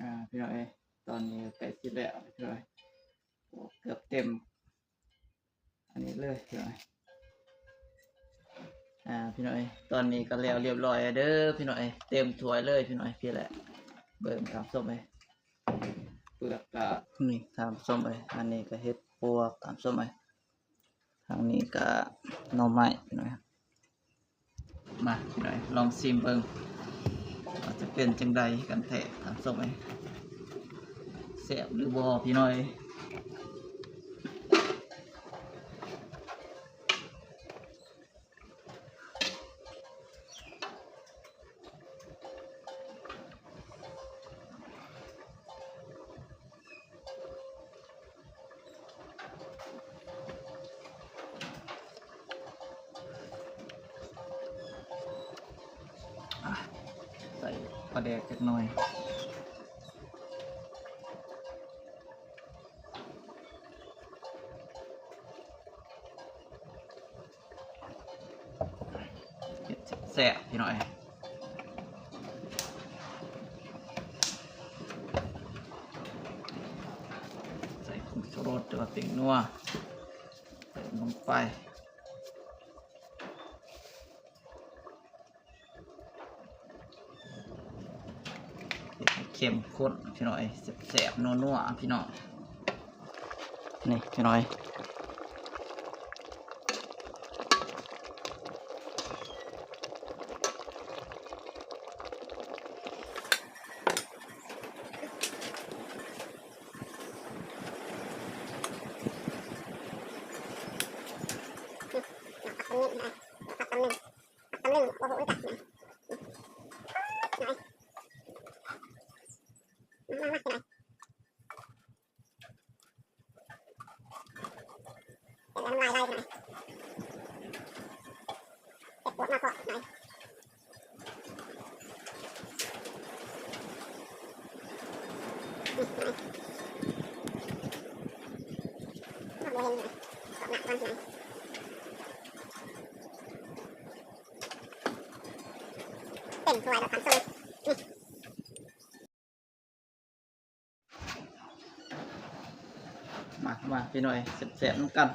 ອ່າ ພີ່ນ້ອງເອີຍ ຕອນນີ້ໃກ້ຊິແລ້ວພີ່ນ້ອງເອີຍ ເກືອບເຕັມອັນນີ້ເລີຍພີ່ນ້ອງເອີຍ. ອ່າ ພີ່ນ້ອງເອີຍ ຕອນນີ້ກໍແລ້ວລຽບຮ້ອຍແລ້ວເດີພີ່ນ້ອງເອີຍ ເຕັມຖ້ວຍເລີຍພີ່ນ້ອງເອີຍ. ພີ້ແຫຼະ ເບິ່ງທ່ານຜູ້ຊົມເອີຍ ເປືອກກະນີ້ທ່ານຜູ້ຊົມເອີຍ. ອັນນີ້ກໍເຫັດປວກທ່ານຜູ້ຊົມເອີຍ ທາງນີ້ກະໜໍ່ໄມ້ພີ່ນ້ອງ. ມາພີ່ນ້ອງ ລອງຊີມເບິ່ງວ່າຈະເປັນຈັ່ງໃດກັນແທ້ທ່ານຜູ້ຊົມເອີຍ ແຊບຫຼືບໍ່ພີ່ນ້ອງເອີຍ. ອ່ະ ໃສ່ປາແດກຈັກໜ້ອຍ ເຮັດແຊບໆ ພີ່ນ້ອງເອີຍ. ໃສ່ຜົງຊູລົດ ຫຼືວ່າແປ້ງນົວ ເຕີມລົງໄປ ເຮັດໃຫ້ເຂັ້ມຂຸ້ນພີ່ນ້ອງເອີຍ ແຊບໆ ນົວໆ ພີ່ນ້ອງ. ນີ້ພີ່ນ້ອງເອີຍ ເຕັມຖ້ວຍແລ້ວທ່ານຜູ້ຊົມ. ມາ ມາ ພີ່ນ້ອງເອີຍ ແຊບໆ ນຳກັນ.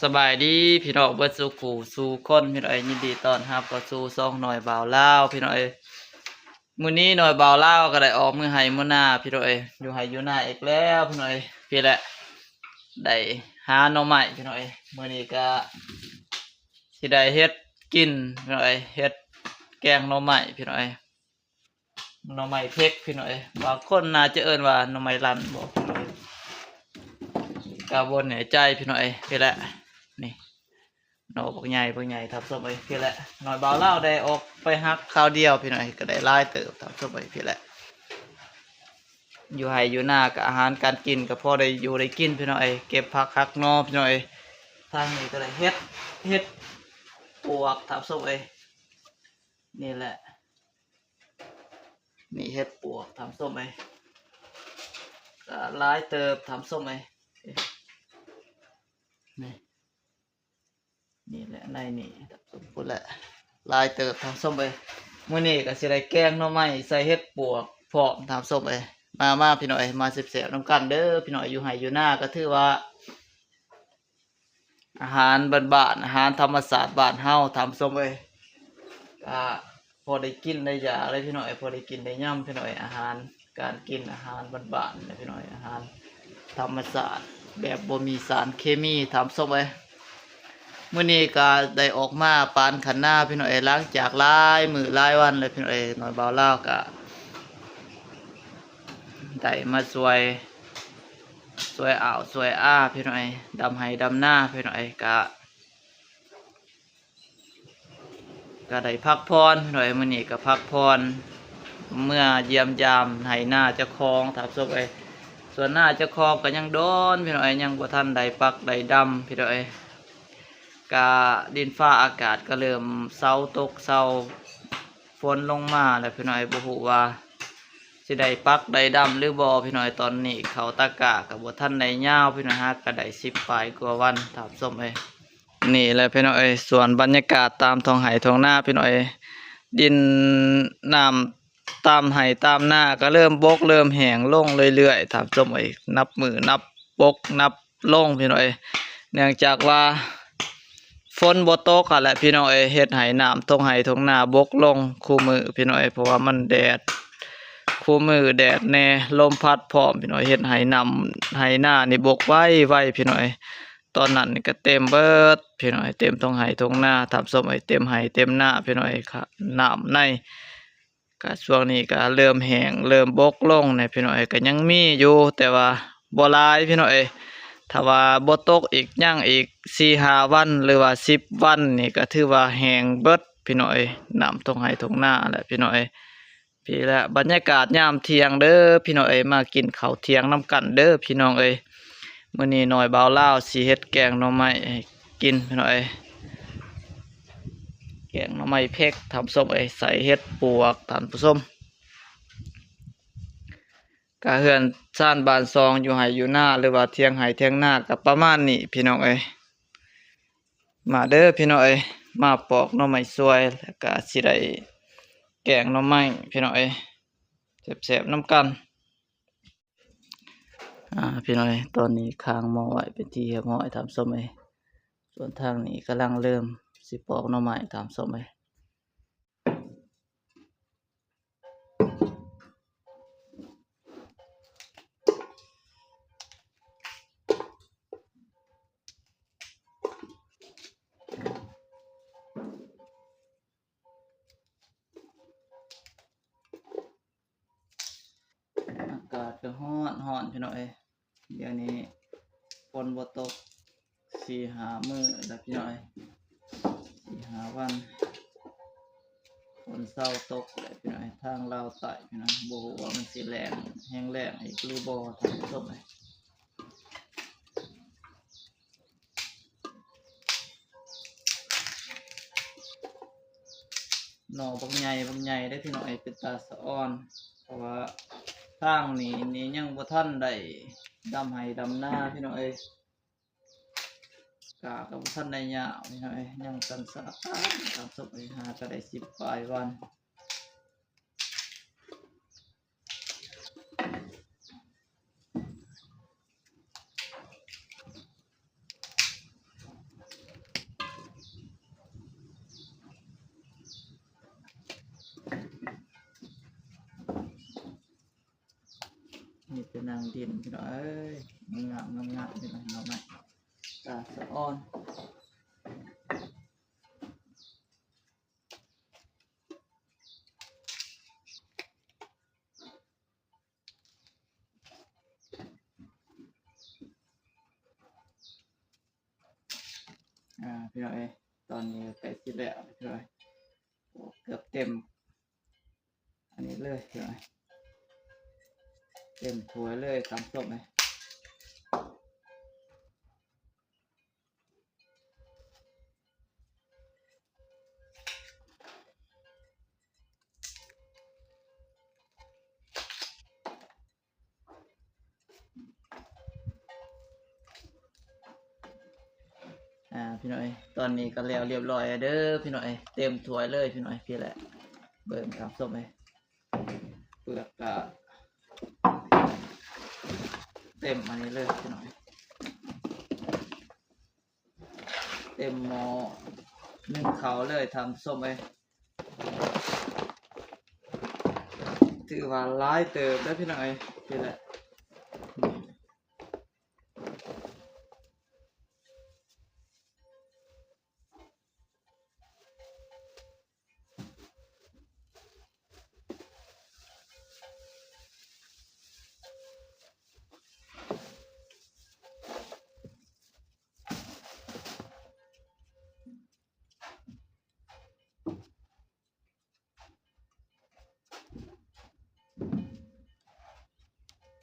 ສະບາຍດີພີ່ນ້ອງເບິດສູ່ຄູ່ສູ່ຄົນ ພີ່ນ້ອງເອີຍ ຍິນດີຕ້ອນຮັບເຂົ້າສູ່ຊ່ອງນ້ອຍບ່າວລາວ ພີ່ນ້ອງເອີຍ. ມື້ນີ້ນ້ອຍບ່າວລາວກໍໄດ້ອອກມື້ໄຮ່ມື້ນາ ພີ່ນ້ອງເອີຍ ຢູ່ໄຮ່ຢູ່ນາອີກແລ້ວ ພີ່ນ້ອງເອີຍ. ພີ້ແຫຼະ ໄດ້ຫາໜໍ່ໄມ້ ພີ່ນ້ອງເອີຍ ມື້ນີ້ກໍ ຊິໄດ້ເຮັດກິນພີ່ນ້ອງເອີຍ ເຮັດແກງໜໍ່ໄມ້ພີ່ນ້ອງເອີຍ ໜໍ່ໄມ້ເຜັກພີ່ນ້ອງເອີຍ ບາງຄົນໜ້າຈະເອີ້ນວ່າໜໍ່ໄມ້ລັນບໍພີ່ນ້ອງເອີຍ ກະບໍ່ແນ່ໃຈພີ່ນ້ອງເອີຍ. ພີ້ແຫຼະ ນີ້ ໜໍ່ບັກໃຫຍ່ ບັກໃຫຍ່ທ່ານຜູ້ຊົມເອີຍ. ພີ້ແຫຼະ ນ້ອຍບ່າວລາວໄດ້ອອກໄປຫັກຄາວດຽວພີ່ນ້ອງເອີຍ ກະໄດ້ຫຼາຍເຕີບທ່ານຜູ້ຊົມເອີຍ. ພີ້ແຫຼະ ຢູ່ໄຮ່ຢູ່ນາກະອາຫານການກິນກະພໍໄດ້ຢູ່ໄດ້ກິນພີ່ນ້ອງເອີຍ ເກັບຜັກຫັກໜໍ່ພີ່ນ້ອງເອີຍ. ທາງນີ້ກະໄດ້ເຫັດ ເຫັດປວກທ່ານຜູ້ຊົມເອີຍ. ນີ້ແຫຼະ ນີ້ເຫັດປວກທ່ານຜູ້ຊົມເອີຍ ກະຫຼາຍເຕີບທ່ານຜູ້ຊົມເອີຍ. ນີ້ ນີ້ແຫຼະ ໃນນີ້ ພຸ້ນແຫຼະ ຫຼາຍເຕີບທ່ານຜູ້ຊົມເອີຍ. ມື້ນີ້ກະຊິໄດ້ແກງໜໍ່ໄມ້ໃສ່ເຫັດປວກພ້ອມທ່ານຜູ້ຊົມເອີຍ. ມາ ມາພີ່ນ້ອງເອີຍ ມາແຊບໆນຳກັນເດີພີ່ນ້ອງເອີຍ. ຢູ່ໄຮ່ຢູ່ນາກະຖືວ່າອາຫານບ້ານໆ ອາຫານທຳມະຊາດບ້ານເຮົາທ່ານຜູ້ຊົມເອີຍ ກະ ພໍໄດ້ກິນໄດ້ຢາກເລີຍພີ່ນ້ອງເອີຍ ພໍໄດ້ກິນໄດ້ຍຳພີ່ນ້ອງເອີຍ. ອາຫານການກິນ ອາຫານບ້ານໆນະພີ່ນ້ອງເອີຍ ອາຫານທຳມະຊາດ ແບບບໍ່ມີສານເຄມີທ່ານຜູ້ຊົມເອີຍ. ມື້ນີ້ກະໄດ້ອອກມາປານຄັນນາພີ່ນ້ອງເອີຍ ຫຼັງຈາກຫຼາຍມື້ຫຼາຍວັນແລ້ວພີ່ນ້ອງເອີຍ ນ້ອຍບ່າວລາວກະໄດ້ມາຊ່ວຍ ຊ່ວຍອາວຊ່ວຍອາພີ່ນ້ອງເອີຍ ດຳໄຮ່ດຳນາພີ່ນ້ອງເອີຍ. ກະ ກະໄດ້ພັກຜ່ອນພີ່ນ້ອງເອີຍ ມື້ນີ້ກະພັກຜ່ອນ ເມືອຢ້ຽມຢາມໄຮ່ນາເຈົ້າຂອງທ່ານຜູ້ຊົມເອີຍ. ສ່ວນນາເຈົ້າຂອງກະຍັງດອນພີ່ນ້ອງເອີຍ ຍັງບໍ່ທັນໄດ້ປັກໄດ້ດຳພີ່ນ້ອງເອີຍ. ກະດິນຟ້າອາກາດກະເລີ່ມເຊົາຕົກເຊົາຝົນລົງມາແລ້ວພີ່ນ້ອງເອີຍ ບໍ່ຮູ້ວ່າຊິໄດ້ປັກໄດ້ດຳຫຼືບໍ່ພີ່ນ້ອງເອີຍ. ຕອນນີ້ເຂົ້າຕາກ້າກະບໍ່ທັນໄດ້ຍາວພີ່ນ້ອງ ຫາກະໄດ້ສິບປາຍກວ່າວັນທ່ານຜູ້ຊົມເອີຍ. ນີ້ແຫຼະພີ່ນ້ອງເອີຍ ສວນບັນຍາກາດຕາມທົ່ງໄຮ່ທົ່ງນາພີ່ນ້ອງເອີຍ ດິນນ້ຳຕາມໄຮ່ຕາມນາກໍເລີ່ມບົກເລີ່ມແຫ້ງລົງເລື້ອຍໆ ທ່ານຜູ້ຊົມເອີຍ ນັບມື້ນັບບົກນັບລົງພີ່ນ້ອງເອີຍ ເນື່ອງຈາກວ່າຝົນບໍ່ຕົກຫັ້ນແຫຼະພີ່ນ້ອງເອີຍ ເຮັດໃຫ້ນ້ຳທົ່ງໄຮ່ທົ່ງນາບົກລົງຄູ່ມື້ພີ່ນ້ອງເອີຍ ເພາະວ່າມັນແດດຄູ່ມື້ແດດແດ່ ລົມພັດພ້ອມພີ່ນ້ອງເອີຍ ເຮັດໃຫ້ນ້ຳໄຮ່ນານີ້ບົກໄວໆ ພີ່ນ້ອງເອີຍ. ຕອນນັ້ນນີ້ກໍເຕັມເບິດພີ່ນ້ອງເອີຍ ເຕັມທົ່ງໄຮ່ທົ່ງນາ ທ່ານຜູ້ຊົມເອີຍ ເຕັມໄຮ່ເຕັມນາພີ່ນ້ອງເອີຍ ນ້ຳໃນ ກະຊ່ວງນີ້ກະເລີ່ມແຫ້ງເລີ່ມບົກລົງແດ່ພີ່ນ້ອງເອີຍ ກະຍັງມີຢູ່ ແຕ່ວ່າບໍ່ຫຼາຍພີ່ນ້ອງເອີຍ ຖ້າວ່າບໍ່ຕົກອີກ ຍັງອີກສີ່ຫ້າວັນ ຫຼືວ່າສິບວັນນີ້ ກະຖືວ່າແຫ້ງເບິດພີ່ນ້ອງເອີຍ ນ້ຳທົ່ງໄຮ່ທົ່ງນາແຫຼະພີ່ນ້ອງເອີຍ. ພີ້ແຫຼະ ບັນຍາກາດຍາມທ່ຽງເດີພີ່ນ້ອງເອີຍ ມາກິນເຂົ້າທ່ຽງນຳກັນເດີພີ່ນ້ອງເອີຍ. ມື້ນີ້ນ້ອຍບ່າວລາວຊິເຮັດແກງໜໍ່ໄມ້ໃຫ້ກິນພີ່ນ້ອງເອີຍ ແກງໜໍ່ໄມ້ເຜັກ ທ່ານຜູ້ຊົມເອີຍ ໃສ່ເຫັດປວກ ທ່ານຜູ້ຊົມ. ກະເຮືອນຊານບ້ານຊ່ອງ ຢູ່ໄຮ່ຢູ່ນາ ຫຼືວ່າທ່ຽງໄຮ່ທ່ຽງນາ ກະປະມານນີ້ພີ່ນ້ອງເອີຍ. ມາເດີພີ່ນ້ອງເອີຍ ມາປອກໜໍ່ໄມ້ຊ່ວຍ ແລ້ວກະຊິໄດ້ແກງໜໍ່ໄມ້ພີ່ນ້ອງເອີຍ ແຊບໆນຳກັນ. ອ່າ ພີ່ນ້ອງເອີຍ ຕອນນີ້ຄາງໝໍ້ໄວ້ເປັນທີ່ຮຽບຮ້ອຍ ທ່ານຜູ້ຊົມເອີຍ. ສ່ວນທາງນີ້ກຳລັງເລີ່ມຊິປອກໜໍ່ໄມ້ ທ່ານຜູ້ຊົມເອີຍ. ອາກາດກໍຮ້ອນ ຮ້ອນພີ່ນ້ອງເອີຍ. ດຽວນີ້ຝົນບໍ່ຕົກສີ່ຫ້າມື້ແລ້ວພີ່ນ້ອງເອີຍ ສີ່ຫ້າວັນ ຝົນເຊົາຕົກແລ້ວພີ່ນ້ອງເອີຍ. ທາງລາວໃຕ້ພີ່ນ້ອງ ບໍ່ຮູ້ວ່າມັນຊິແລ້ງແຮງແລ້ງອີກຫຼືບໍ່ ທ່ານຜູ້ຊົມເອີຍ. ໜໍ່ບັກໃຫຍ່ ບັກໃຫຍ່ເດ້ພີ່ນ້ອງເອີຍ ເປັນຕາສະອອນ ເພາະວ່າທາງນີ້ນີ້ຍັງບໍ່ທັນໄດ້ດຳໄຮ່ດຳນາພີ່ນ້ອງເອີຍ. ກະ ກະບໍ່ທັນໄດ້ຍາວພີ່ນ້ອງເອີຍ ຍັງຕັນສາການ ຕາມສົບໄປຫາກະໄດ້ສິບປາຍວັນ. ມີແຕ່ນາງດິນພີ່ນ້ອງເອີຍ ງາມໆ ງາມໆ ພີ່ນ້ອງເອີຍ ຕາສະອອນ. ອ່າ ພີ່ນ້ອງເອີຍ ຕອນນີ້ໃກ້ຊິແລ້ວພີ່ນ້ອງເອີຍ ເກືອບເຕັມອັນນີ້ເລີຍພີ່ນ້ອງເອີຍ ເຕັມຖ້ວຍເລີຍ ຕຳສົ້ມເລີຍ. ອ່າ ພີ່ນ້ອງເອີຍ ຕອນນີ້ກໍແລ້ວລຽບຮ້ອຍແລ້ວເດີພີ່ນ້ອງເອີຍ ເຕັມຖ້ວຍເລີຍພີ່ນ້ອງເອີຍ ພີ້ແຫຼະ ເບິ່ງຕຳສົ້ມເລີຍ ເປືອກກະເຕັມອັນນີ້ເລີຍພີ່ນ້ອງ ເຕັມໝໍ້ໜຶ້ງເຂົ້າເລີຍທ່ານຜູ້ຊົມເອີຍ ຖືວ່າຫຼາຍເຕີບເດີພີ່ນ້ອງເອີຍ ພີ້ແຫຼະ. ເ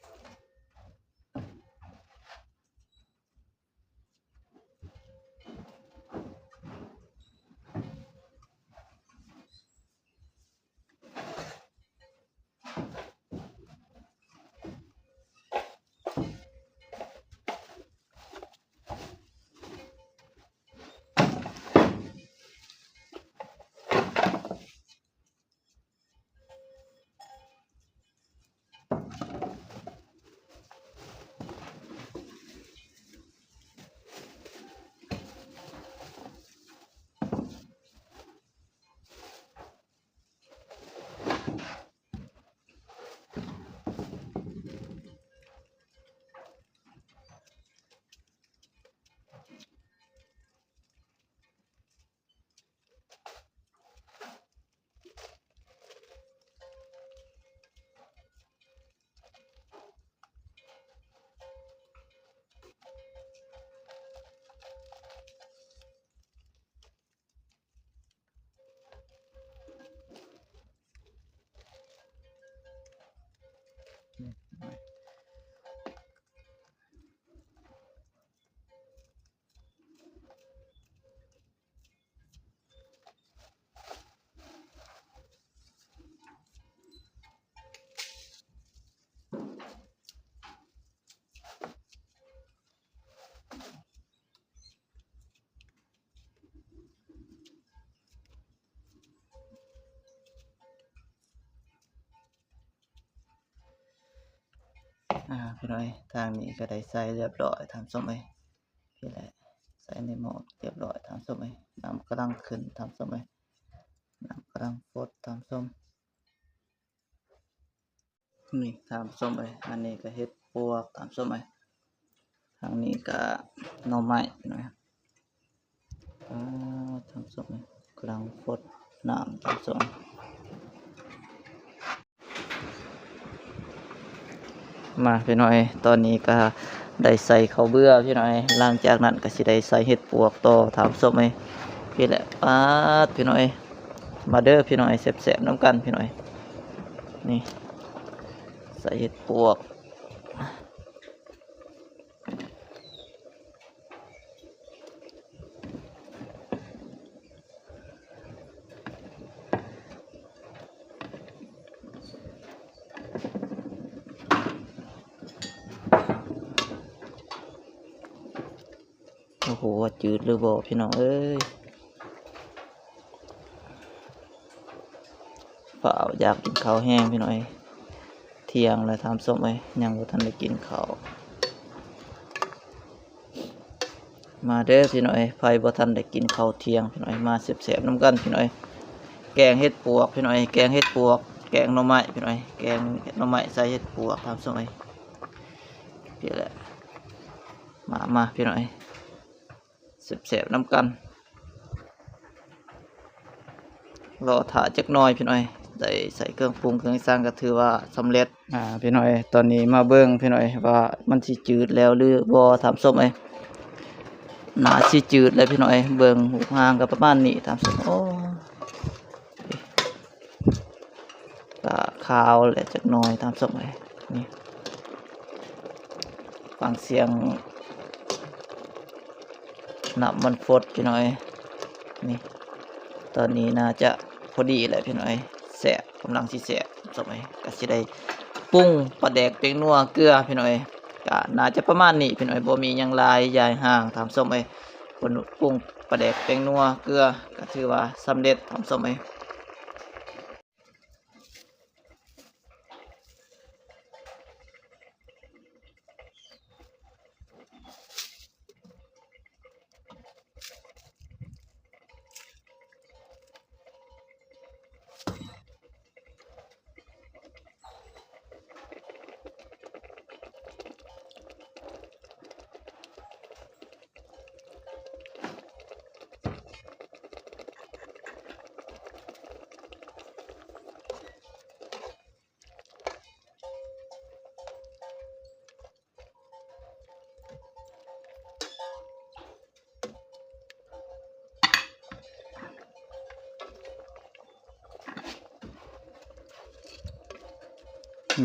ພີ່ນ້ອງເອີຍ ທາງນີ້ກໍໄດ້ໃສ່ລຽບລ້ອຍທ່ານຜູ້ຊົມເອີຍ. ນີ້ແຫຼະ ໃສ່ໃນໝໍ້ລຽບລ້ອຍທ່ານຜູ້ຊົມເອີຍ. ນ້ຳກຳລັງຂຶ້ນທ່ານຜູ້ຊົມເອີຍ ນ້ຳກຳລັງຟົດທ່ານຜູ້ຊົມ. ນີ້ທ່ານຜູ້ຊົມເອີຍ ອັນນີ້ກໍເຫັດປວກທ່ານຜູ້ຊົມເອີຍ ທາງນີ້ກໍໜໍ່ໄມ້ພີ່ນ້ອງເອີຍ. ປາດ ທ່ານຜູ້ຊົມເອີຍ ກຳລັງຟົດນ້ຳທ່ານຜູ້ຊົມ. ມາພີ່ນ້ອງເອີຍ ຕອນນີ້ກໍໄດ້ໃສ່ເຂົ້າເບືອພີ່ນ້ອງເອີຍ ຫຼັງຈາກນັ້ນກໍຊິໄດ້ໃສ່ເຫັດປວກຕໍ່ທ່ານຜູ້ຊົມເອີຍ. ນີ້ແຫຼະ ປາດ ພີ່ນ້ອງເອີຍ ມາເດີພີ່ນ້ອງເອີຍ ແຊບໆນຳກັນພີ່ນ້ອງເອີຍ. ນີ້ ໃສ່ເຫັດປວກ ໂອ້ໂຫ ວ່າຈືດຫຼືບໍ່ພີ່ນ້ອງເອີຍ. ຟ້າວຢາກກິນເຂົ້າແຮງພີ່ນ້ອງເອີຍ ທ່ຽງແລ້ວທ່ານຜູ້ຊົມເອີຍ ຍັງບໍ່ທັນໄດ້ກິນເຂົ້າ. ມາເດີພີ່ນ້ອງເອີຍ ໃຜບໍ່ທັນໄດ້ກິນເຂົ້າທ່ຽງພີ່ນ້ອງເອີຍ ມາແຊບໆນຳກັນພີ່ນ້ອງເອີຍ. ແກງເຫັດປວກພີ່ນ້ອງເອີຍ ແກງເຫັດປວກ ແກງໜໍ່ໄມ້ພີ່ນ້ອງເອີຍ ແກງໜໍ່ໄມ້ໃສ່ເຫັດປວກທ່ານຜູ້ຊົມເອີຍ. ນີ້ແຫຼະ ມາ ມາພີ່ນ້ອງເອີຍ ແຊບໆນຳກັນ. ລໍຖ້າຈັກໜ້ອຍພີ່ນ້ອງເອີຍ ໄດ້ໃສ່ເຄື່ອງປຸງເຄື່ອງສັງກໍຖືວ່າສຳເລັດ. ອ່າ ພີ່ນ້ອງເອີຍ ຕອນນີ້ມາເບິ່ງພີ່ນ້ອງເອີຍ ວ່າມັນຊິຈືດແລ້ວຫຼືບໍ່ທ່ານຜູ້ຊົມເອີຍ. ໜ້າຊິຈືດແລ້ວພີ່ນ້ອງເອີຍ ເບິ່ງຮູບຮ່າງກໍປະມານນີ້ທ່ານຜູ້ຊົມ. ໂອ້ ກະຄາວແຫຼະຈັກໜ້ອຍທ່ານຜູ້ຊົມເອີຍ. ນີ້ ຟັງສຽງນ້ຳມັນຟົດພີ່ນ້ອງເອີຍ. ນີ້ ຕອນນີ້ໜ້າຈະພໍດີແລ້ວພີ່ນ້ອງເອີຍ ແຊບ ກຳລັງຊິແຊບທ່ານຜູ້ຊົມເອີຍ. ກະຊິໄດ້ປຸງປາແດກ ແປ້ງນົວ ເກືອພີ່ນ້ອງເອີຍ ກະໜ້າຈະປະມານນີ້ພີ່ນ້ອງເອີຍ ບໍ່ມີຫຍັງຫຼາຍຢາຍຮ່າງທ່ານຜູ້ຊົມເອີຍ. ປຸງປາແດກ ແປ້ງນົວ ເກືອ ກະຖືວ່າສຳເລັດທ່ານຜູ້ຊົມເອີຍ.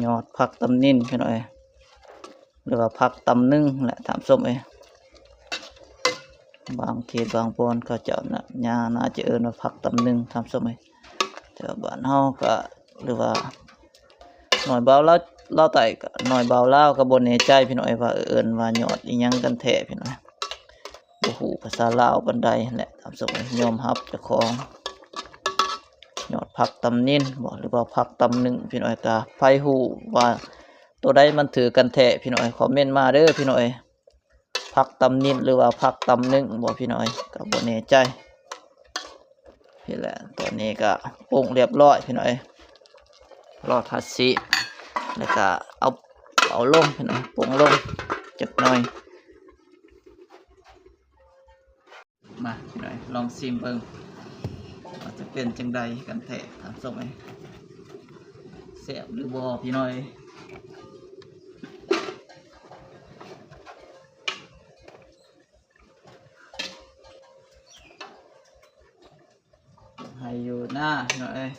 ຍອດຜັກຕຳນິນພີ່ນ້ອງເອີຍ ຫຼືວ່າຜັກຕຳໜຶ່ງແຫຼະທ່ານຜູ້ຊົມເອີຍ. ບາງເຂດບາງບ່ອນເຂົາເຈົ້ານະ ໜ້າຈະເອີ້ນວ່າຜັກຕຳໜຶ່ງທ່ານຜູ້ຊົມເອີຍ. ແຕ່ວ່າບ້ານເຮົາກໍ ຫຼືວ່າໜ້ອຍບ່າວລາວ ລາວໃຕ້ກໍ ໜ້ອຍບ່າວລາວກໍບໍ່ແນ່ໃຈພີ່ນ້ອງເອີຍ ວ່າເອີ້ນວ່າຍອດອີ່ຫຍັງກັນແທ້ພີ່ນ້ອງເອີຍ. ບໍ່ຮູ້ພາສາລາວປານໃດຫັ້ນແຫຼະທ່ານຜູ້ຊົມເອີຍ. ຍອມຮັບເຈົ້າຂອງ ຍອດຜັກຕຳນິນບໍ ຫຼືວ່າຜັກຕຳໜຶ່ງພີ່ນ້ອງເອີຍ. ກະໃຜຮູ້ວ່າໂຕໃດມັນຖືກກັນແທ້ພີ່ນ້ອງເອີຍ ຄອມເມັນມາເດີພີ່ນ້ອງເອີຍ. ຜັກຕຳນິນ ຫຼືວ່າຜັກຕຳໜຶ່ງບໍພີ່ນ້ອງເອີຍ ກໍບໍ່ແນ່ໃຈ. ນີ້ແຫຼະ ຕອນນີ້ກໍປຸງລຽບລ້ອຍພີ່ນ້ອງເອີຍ ລໍຖ້າສີມ ແລ້ວກໍເອົາ ເອົາລົງພີ່ນ້ອງເອີຍ ປຸງລົງຈັກໜ້ອຍ. ມາພີ່ນ້ອງເອີຍ ລອງຊີມເບິ່ງວ່າຈະເປັນຈັ່ງໃດກັນແທ້ທ່ານຜູ້ຊົມເອີຍ ແຊບຫຼືບໍ່ພີ່ນ້ອງເອີຍ. ໄຮ່ຢູ່ນາພີ່ນ້ອງເອີຍ.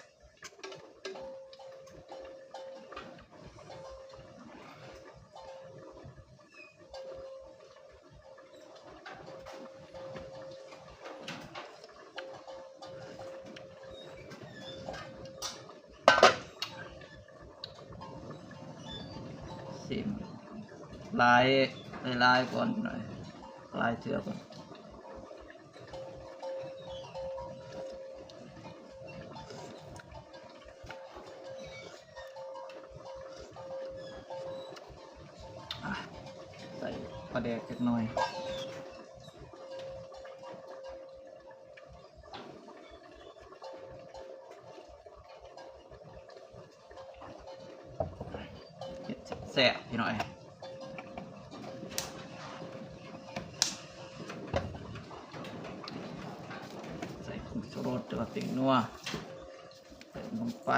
ຊີມຫຼາຍ ຫຼາຍໆກ່ອນໜ້ອຍ ຫຼາຍເທື່ອກ່ອນ. ຊີມ ປາແດກຈັກໜ່ອຍ ເຮັດແຊບໆ ພີ່ນ້ອງເອີຍ. ໃສ່ຜົງຊູລົດ ຫຼືວ່າແປ້ງນົວ ເຕີມລົງໄປ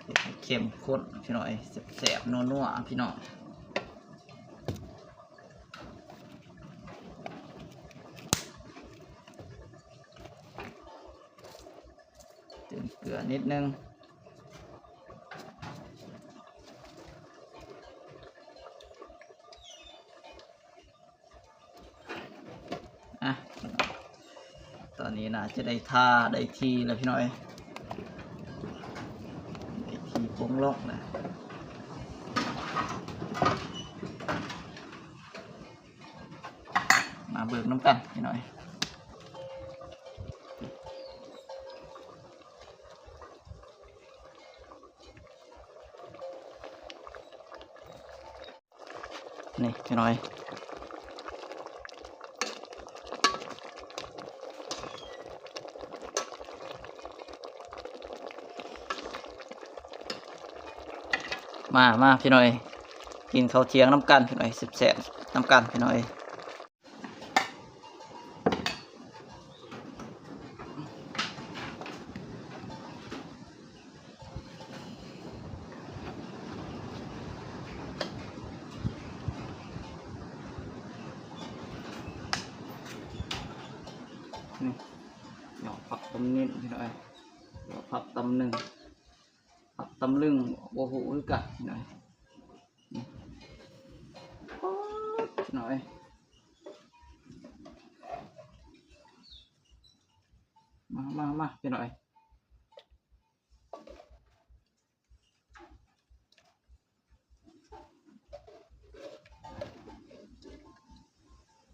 ເຮັດໃຫ້ເຂັ້ມຂຸ້ນ ພີ່ນ້ອງເອີຍ ແຊບໆ ນົວໆ ພີ່ນ້ອງ. ເຕີມເກືອນິດໜຶ່ງ ອ່ະ ຕອນນີ້ໜ້າຈະໄດ້ທ່າໄດ້ທີ່ແລ້ວ ພີ່ນ້ອງເອີຍ ໄດ້ທີ່ປົງລອກແລ້ວ. ມາເບິ່ງນຳກັນ ພີ່ນ້ອງເອີຍ. ນີ້ພີ່ນ້ອງເອີຍ ມາ ມາພີ່ນ້ອງເອີຍ ກິນເຂົ້າທ່ຽງນຳກັນ ພີ່ນ້ອງເອີຍ ແຊບໆ ນຳກັນ ພີ່ນ້ອງເອີຍ. ນີ້ ເນາະ ຜັກຕຳນິດ ພີ່ນ້ອງເອີຍ ເນາະ ຜັກຕຳໜຶ່ງ ຜັກຕຳລຶ້ງ ບໍ່ຮູ້ຄືກັນ ພີ່ນ້ອງເອີຍ ນີ້ ໂອ້ຍ ພີ່ນ້ອງເອີຍ. ມາ ມາ ມາ ພີ່ນ້ອງເອີຍ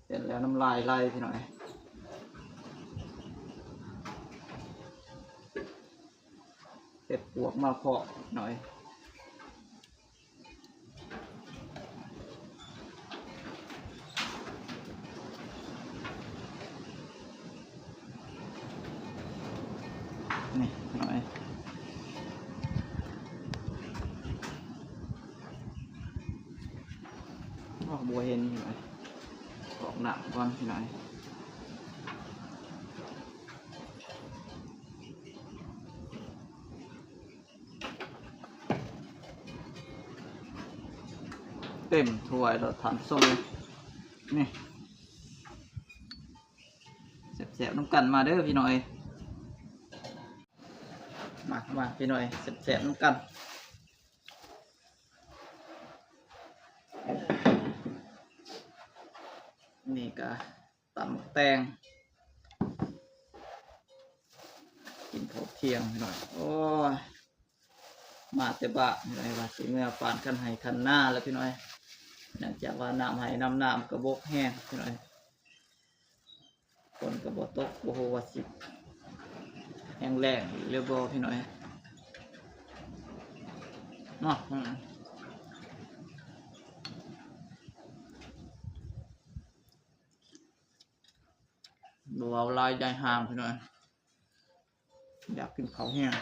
ເຫັນແລ້ວນ້ຳລາຍໄຫຼ ພີ່ນ້ອງເອີຍ ເຫັດປວກມາເພາະ ພີ່ນ້ອງເອີຍ. ນີ້ພີ່ນ້ອງເອີຍ ໂອ້ ບໍ່ເຫັນພີ່ນ້ອງເອີຍ ອອກນ້ຳກ່ອນພີ່ນ້ອງເອີຍ. ເຕັມຖ້ວຍແລ້ວທ່ານຜູ້ຊົມເອີຍ ນີ້ ແຊບໆ ນຳກັນ ມາເດີພີ່ນ້ອງເອີຍ ມາ ມາພີ່ນ້ອງເອີຍ ແຊບໆ ນຳກັນ. ນີ້ກະ ຕຳໝາກແຕງ ກິນເຂົ້າທ່ຽງພີ່ນ້ອງ ໂອ້ຍ ມາແຕ່ບ້ານພີ່ນ້ອງ ວ່າຊິເມືອປານຄັນໄຮ່ຄັນນາແລ້ວພີ່ນ້ອງ ເນື່ອງຈາກວ່ານ້ຳໄຮ່ນ້ຳນາມັນກະບົກແຮງພີ່ນ້ອງ ຝົນກະບໍ່ຕົກ ບໍ່ຮູ້ວ່າຊິແຫ້ງແລ້ງອີກຫຼືບໍ່ພີ່ນ້ອງເນາະ ອືມ. ບໍ່ເວົ້າຫຼາຍ ຢາຍຫ່າງພີ່ນ້ອງ ຢາກກິນເຂົ້າແຮງ.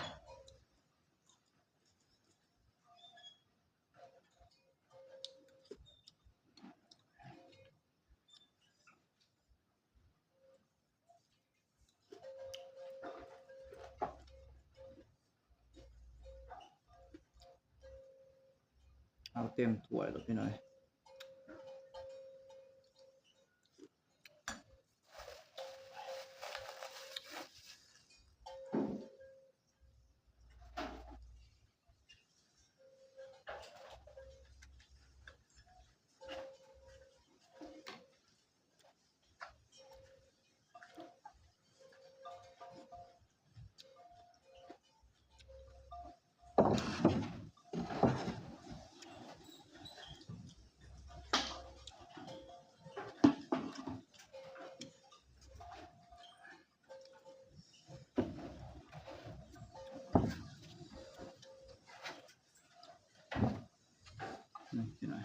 ເອົາເຕັມຖ້ວຍແລ້ວພີ່ນ້ອງ. ເ ພີ່ນ້ອງ.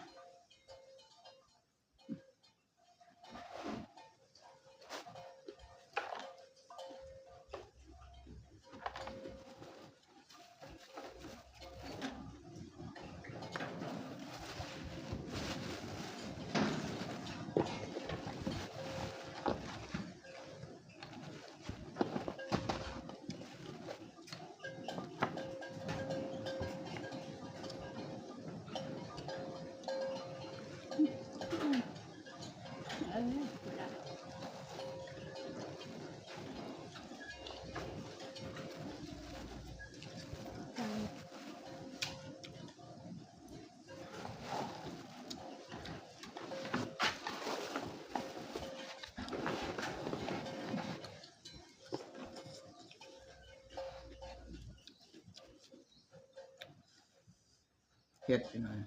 ເຜັດ ພີ່ນ້ອງ.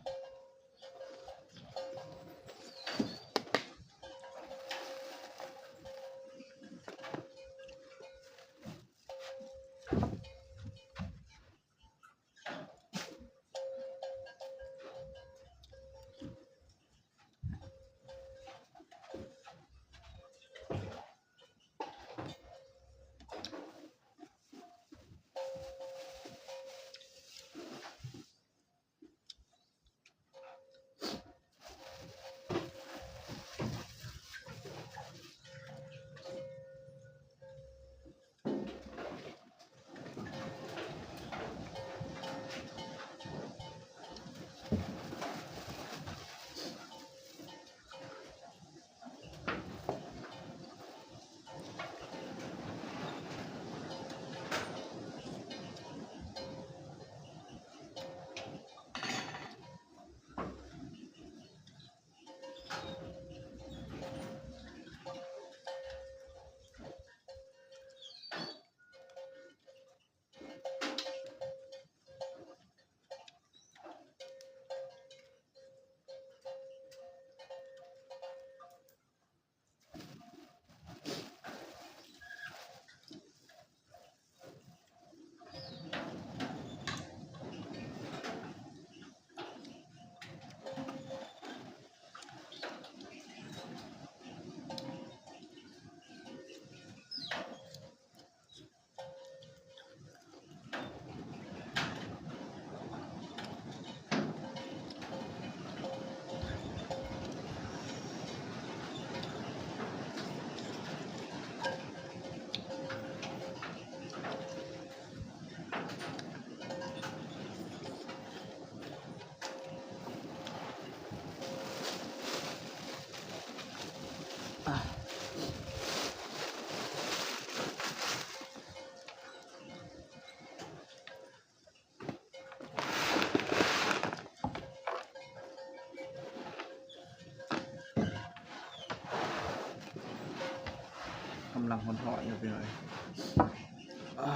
ກຳລັງຮ້ອນໆຢູ່ ພີ່ນ້ອງເອີຍ. ອ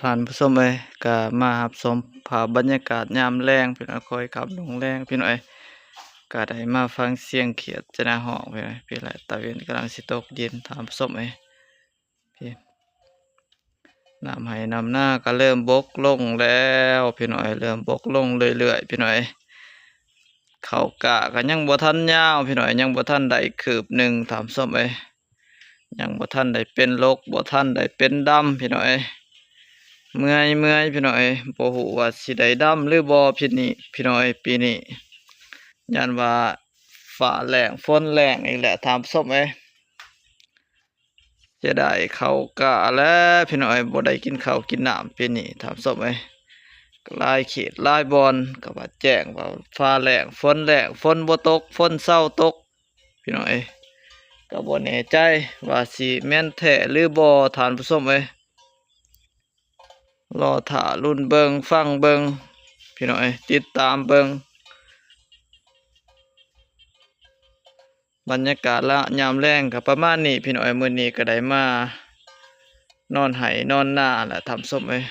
ທ່ານຜູ້ຊົມເອີຍ ກໍມາຮັບຊົມພາບບັນຍາກາດຍາມແລງ ພີ່ນ້ອງ ຄ່ອຍຄ່ຳລົງແລງ ພີ່ນ້ອງເອີຍ ກໍໄດ້ມາຟັງສຽງຂຽດຈະນາຮ້ອງ ພີ່ນ້ອງເອີຍ ພີ່ແຫຼະ ຕາເວັນກຳລັງຊິຕົກດິນ ທ່ານຜູ້ຊົມເອີຍ ພີ່ ນ້ຳໄຮ່ນ້ຳນາກໍເລີ່ມບົກລົງແລ້ວ ພີ່ນ້ອງເອີຍ ເລີ່ມບົກລົງເລື້ອຍໆ ພີ່ນ້ອງເອີຍ ເຂົ້າກ້າກໍຍັງບໍ່ທັນຍາວ ພີ່ນ້ອງເອີຍ ຍັງບໍ່ທັນໄດ້ຄືບໜຶ່ງ ທ່ານຜູ້ຊົມເອີຍ ຍັງບໍ່ທັນໄດ້ເປັນລົກ ບໍ່ທັນໄດ້ເປັນດຳ ພີ່ນ້ອງເອີຍ ເມື່ອຍໆ ພີ່ນ້ອງເອີຍ ບໍ່ຮູ້ວ່າຊິໄດ້ດຳຫຼືບໍ່ ພີ່ນີ້ ພີ່ນ້ອງເອີຍ ປີນີ້ ຢ້ານວ່າຟ້າແລ້ງຝົນແລ້ງອີກແຫຼະ ທ່ານຜູ້ຊົມເອີຍ ເສຍດາຍເຂົ້າກ້າແລ້ວ ພີ່ນ້ອງເອີຍ ບໍ່ໄດ້ກິນເຂົ້າກິນນ້ຳປີນີ້ ທ່ານຜູ້ຊົມເອີຍ ຫຼາຍເຂດຫຼາຍບ່ອນກໍວ່າແຈ້ງວ່າຟ້າແລ້ງຝົນແລ້ງ ຝົນບໍ່ຕົກ ຝົນເຊົາຕົກ ພີ່ນ້ອງເອີຍ ກໍບໍ່ແນ່ໃຈວ່າຊິແມ່ນແທ້ຫຼືບໍ່ ທ່ານຜູ້ຊົມເອີຍ ລໍຖ້າລຸ້ນເບິ່ງຟັງເບິ່ງ ພີ່ນ້ອງເອີຍ ຕິດຕາມເບິ່ງ ບັນຍາກາດລະຍາມແລງກໍປະມານນີ້ ພີ່ນ້ອງເອີຍ ມື້ນີ້ກໍໄດ້ມານອນໄຮ່ນອນນາແຫຼະ ທ່ານຜູ້ຊົມເອີຍ